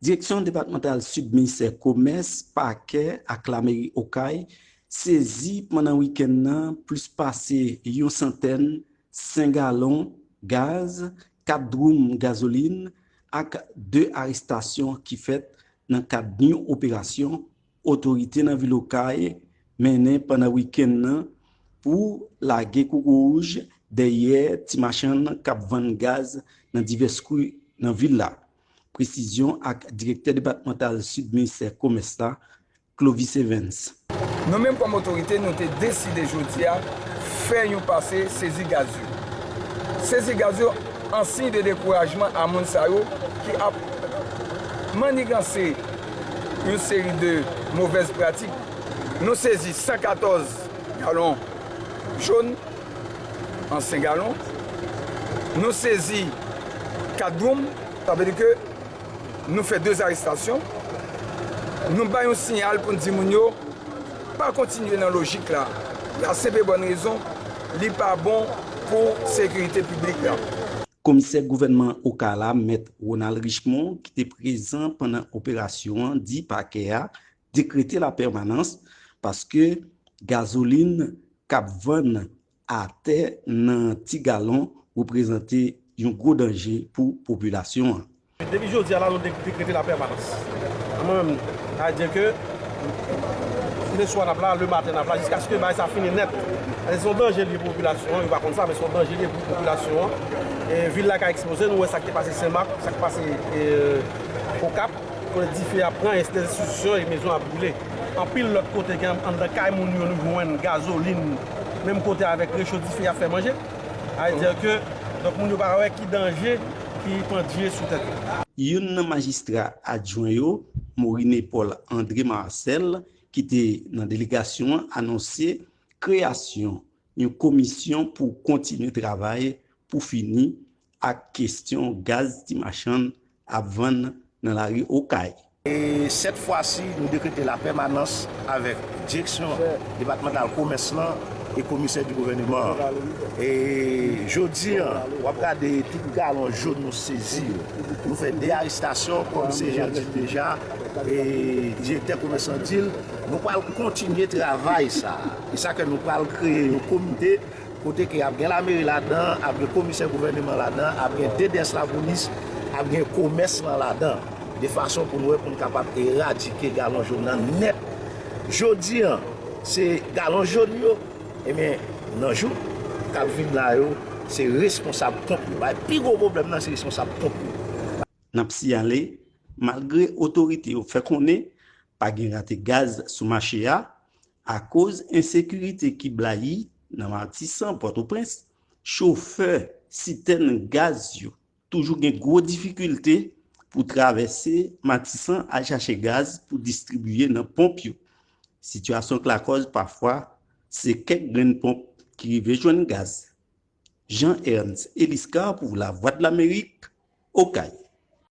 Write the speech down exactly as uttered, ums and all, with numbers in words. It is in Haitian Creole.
Direksyon Depatmantal Sid Ministè Komès, Pakè ak Lameri Okay sezi pandan wikenn nan plis pase yon santèn sen galon gaz, kat dwoum gazolin ak de arestasyon ki fèt nan kad yon operasyon otorite nan vil Okay mennen pandan wikenn nan pou lage koukouwouj dèyè ti machann k ap vann gaz nan divès kwi nan vil la. Presizyon ak Direktè Depatmantal Sid Ministè Komès la, Clovis Evens. Nou menm kòm otorite, nou te deside jodi a fè yon pase sezi gaz yo. Sezi gaz yo an siy de dekourajman a moun sa yo ki ap maniganse yon seri de movèz pratik. Nou sezi san katòz galon jòn an sen galon. Nou sezi kat dwoum, sa vle di ke nou fè de arestasyon. Nou bay yon siyal pou n di moun yo pa kontinye nan lojik la. La senp e bòn rezon, li pa bon pou sekirite piblik la. Komisè gouvènman Okay la, Mèt Ronald Richemond, ki te prezan pandan operasyon an, di pakè a dekrete lapèmanans paske gazolin k ap vann atè nan ti galon reprezante yon gwo danje pou popilasyon an. Depi jodi a la, nou de- dekrete lapèmanans. Mwen menm, sa vle di ke leswa n ap la, lematen n ap la, jiskaske bagay sa fini nèt. Se yon danje li ye pou popilasyon an, yo pa konn sa, men se yon danje li ye pou popilasyon an. E vil la ka eksploze, nou wè sa k te pase Senmak, sa k pase e, Okap, kote dife ap pran, e de enstitisyon e mezon ap boule. Anpil lòt kote gen anndan kay moun yo, nou jwenn gazolin, menm kote avèk recho dife y ap fè manje. Sa vle di ke, donk, moun yo pa wè ki danje ki pandye sou tèt yo. Youn nan majistra adjwen yo, Moriné Paul André Marcel, ki te nan delegasyon an, anonse kreyasyon yon komisyon pou kontinye travay pou fini ak kesyon gaz ti machann ap vann nan lari Okay. E sèt fwa si, nou dekrete lapèmanans avèk direksyon depatmantal komès lan e komisè di gouvèneman an. E jodi a, w ap gade tout galon jòn nou sezi yo. Nou fè de arestasyon, kòm se jan di l deja, e direktè komès lan di l, nou pral kontinye travay sa a. E sa ke nou pral kreye yon komite kote ke ap gen lameri ladan, ap gen komisè gouvèneman ladan, ap gen D D S lapolis, ap gen komès lan ladan, de fason pou n wè pou n kapab eradike galon jòn nan nèt. Jodi a, se galon jòn yo, ebyen, nan jou k ap vin la yo, se responsab ponp yo. Bay pi gwo pwoblèm nan, se responsab ponp yo. N ap siyale, malgre otorite yo fè konnen pa gen rate gaz sou mache a, akoz ensekirite ki blayi nan Matisan, Pòtoprens, chofè sitèn gaz yo toujou gen gwo difikilte pou travèse Matisan al chache gaz pou distribiye nan ponp yo. Sitiyasyon k lakòz pafwa se kèk grenn ponp ki rive jwenn gaz. Jean Ernst Eliscar pou Lavwadlamerik, Okay.